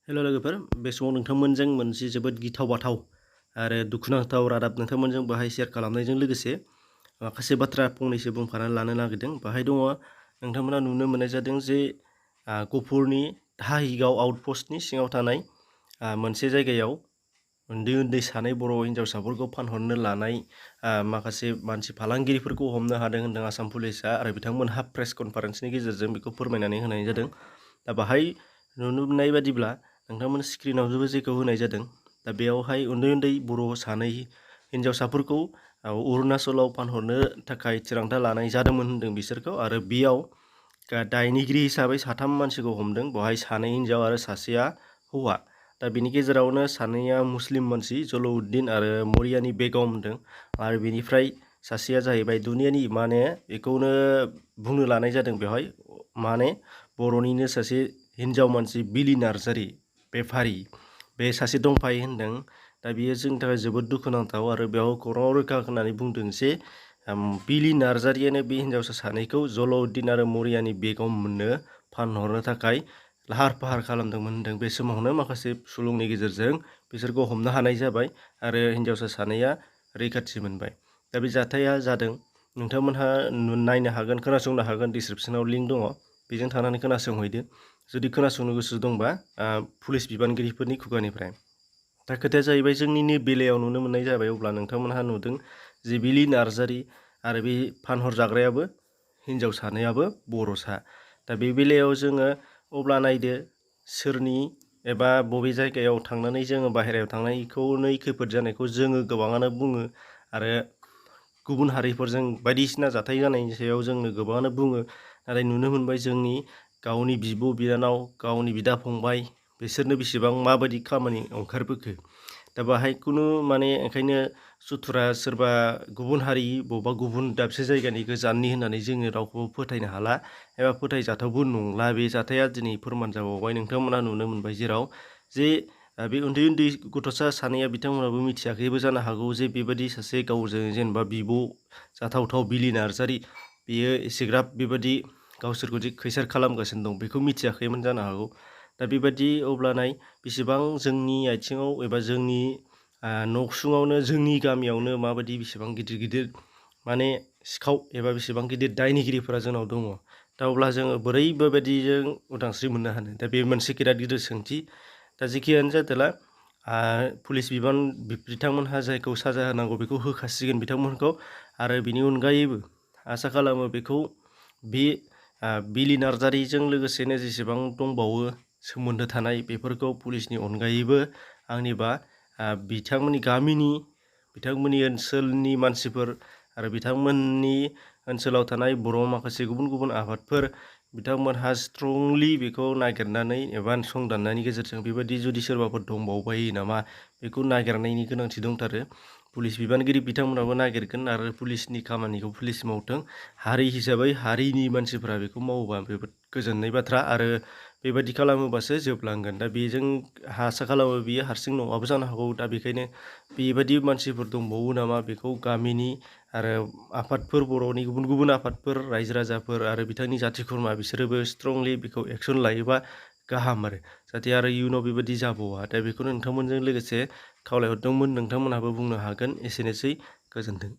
हेल' लोगोफोर, बे समाव नोंथांमोनजों मोनसे जोबोद गिथाव बाथाव आरो दुखुनांथाव रादाब नोंथांमोनजों बाहाय शेयार खालामनायजों लोगोसे माखासे बाथ्रा फंनैसो बुंफानानै लानो नागिरदों। बाहाय दङ नोंथांमोना नुनो मोननाय जादों जे गफुरनि धाहिगाव आउटपस्टनि सिङाव थानाय मोनसे जायगायाव उन्दै उन्दै सानै बर' हिन्जावसाफोरखौ फानहरनो लानाय माखासे मानसि फालांगिरिफोरखौ हमनो हादों होनदों आसाम पुलिसा आरो बिथांमोनहा प्रेस कनफारेन्सनि गेजेरजों बेखौ फोरमायनानै होनाय जादों। दा बाहाय नुनो मोननाय बादिब्ला नोंथांमोन स्क्रिनाव जेखौ होनाय जादों, दा बेयावहाय उन्दै उन्दै बर' सानै हिन्जावसाफोरखौ अरुणाचलाव फानहरनो थाखाय थिरांथा लानाय जादोंमोन होनदों बिसोरखौ। आरो बेयाव दायनिगिरि हिसाबै साथाम मानसिखौ हमदों, बेवहाय सानै हिन्जाव आरो सासेया हौवा। दा बिनि गेजेरावनो सानैया मुस्लिम मानसि, जलौद्दिन आरो मरियानि बेगम होनदों। आरो बेनिफ्राय सासेया जाहैबाय दुनियानि बेखौनो बुंनो लानाय जादों बेवहाय बर'निनो सासे हिन्जाव मानसि बिलि नार्जारि बेफारि, बे सासे दंफायो होनदों। दा बियो जोंनि थाखाय जोबोद दुखुनांथाव आरो बेयाव खौराङाव रोखा होननानै बुंदों जे बिलि नार्जारियानो बे हिन्जावसा सानैखौ जलौद्दिन आरो मरियानि बेगम मोननो फानहरनो थाखाय लाहार फाहार खालामदोंमोन होनदों। बे समावनो माखासे सुलुंनि गेजेरजों बिसोरखौ हमनो हानाय जाबाय आरो हिन्जावसा सानैया रैखाथि मोनबाय। दा बे जाथाया जादों, नोंथांमोनहा नायनो हागोन, खोनासंनो हागोन, डिसक्रिपसनाव लिंक दङ, बेजों थांनानै खोनासंहैदो जुदि खोनासंनो गोसो दंबा पुलिस बिबानगिरिफोरनि खुगानिफ्राय। दा खोथाया जाहैबाय जोंनिनो बेलायाव नुनो मोननाय जाबाय। अब्ला नोंथांमोनहा नुदों जे बिलि नार्जारि आरो बे फानहरजाग्रायाबो हिन्जाव सानैयाबो बर'सा। दा बे बेलायाव जोङो अब्ला नायदो सोरनि एबा बबे जायगायाव थांनानै जोङो बाहेरायाव थांनायखौनो खैफोद जानायखौ जोङो गोबाङानो बुङो आरो गुबुन हारिफोरजों बायदिसिना जाथाय जानायनि सायाव जोंनो गोबाङानो बुङो। नाथाय नुनो मोनबाय जोंनि गावनि बिब' बिनानाव, गावनि बिदा फंबाय, बिसोरनो बेसेबां माबायदि खामानि ओंखारबोखो। दा बाहाय ओंखायनो सुथुरा सोरबा गुबुन हारि, बबेबा गुबुन दाबसे जायगानि गोजाननि होननानै जोङो रावखौबो फोथायनो हाला एबा फोथायजाथावबो नंला। बे जाथाया दिनै फोरमान जाबावबाय। नोंथांमोना नुनो मोनबाय जेराव जे बे उन्दै उन्दै गथ'सा सानैया बिथांमोनाबो मिथियाखैबो जानो हागौ जे बेबायदि सासे गावजों जेनेबा बिब' जाथावथाव बिलि नार्जारि बेयो एसेग्राब बेबायदि गावसोरखौ जे खैसार खालामगासिनो दं बेखौ मिथियाखैमोन जानो हागौ। दा बेबायदि अब्लानाय बेसेबां जोंनि आथिङाव एबा जोंनि न'सुङावनो, जोंनि गामियावनो माबायदि बेसेबां गिदिर गिदिर सिखाव एबा बेसेबां गिदिर दायनिगिरिफोरा जोंनाव दङ। दा अब्ला जोङो बोरै बेबायदिजों उदांस्रि मोननो हानो? दा बे मोनसे बिराद गिदिर सोंथि। दा जेखियानो जादोला पुलिस बिथांमोनहा जायखौ साजा होनांगौ बेखौ होखासिगोन बिथांमोनखौ। आरो बिनि अनगायैबो आसा खालामो बेखौ बे बिलि नार्जारिजों लोगोसेनो जेसेबां दंबावो सोमोन्दो थानाय बेफोरखौ पुलिसनि अनगायैबो आंनिबा बिथांमोननि गामिनि, बिथांमोननि ओनसोलनि मानसिफोर आरो बिथांमोननि ओनसोलाव थानाय बर' माखासे गुबुन गुबुन आफादफोर बिथांमोनहा स्ट्रंलि बेखौ नागिरनानै एबा संदाननायनि गेजेरजों बेबायदि जुदि सोरबाफोर दंबावबायो नामा बेखौ नागिरनायनि गोनांथि दंथारो। पुलिस बिबानगिरि बिथांमोनाबो नागिरगोन आरो पुलिसनि खामानिखौ पुलिस मावथों। हारि हिसाबै हारिनि मानसिफोरा बेखौ मावोबा जोबोद गोजोननाय बाथ्रा आरो बेबायदि खालामोबासो जोबलांगोन। दा बेजों आसा खालामो बियो हारसिं नङाबो जानो हागौ। दा बेखायनो बेबायदि मानसिफोर दंबावो नामा बेखौ गामिनि आरो आफादफोर, बर'नि गुबुन गुबुन आफादफोर, रायजो राजाफोर आरो बिथांनि जाथि खुरमा बिसोरोबो स्ट्रंलि बेखौ एक्सन लायोबा गाहाम आरो जाहाथे आरो इयुनाव बेबायदि जाबावा। दा बेखौनो नोंथांमोनजों लोगोसे खावलायहरदोंमोन। नोंथांमोनहाबो बुंनो हागोन। एसेनोसै, गोजोन्थों।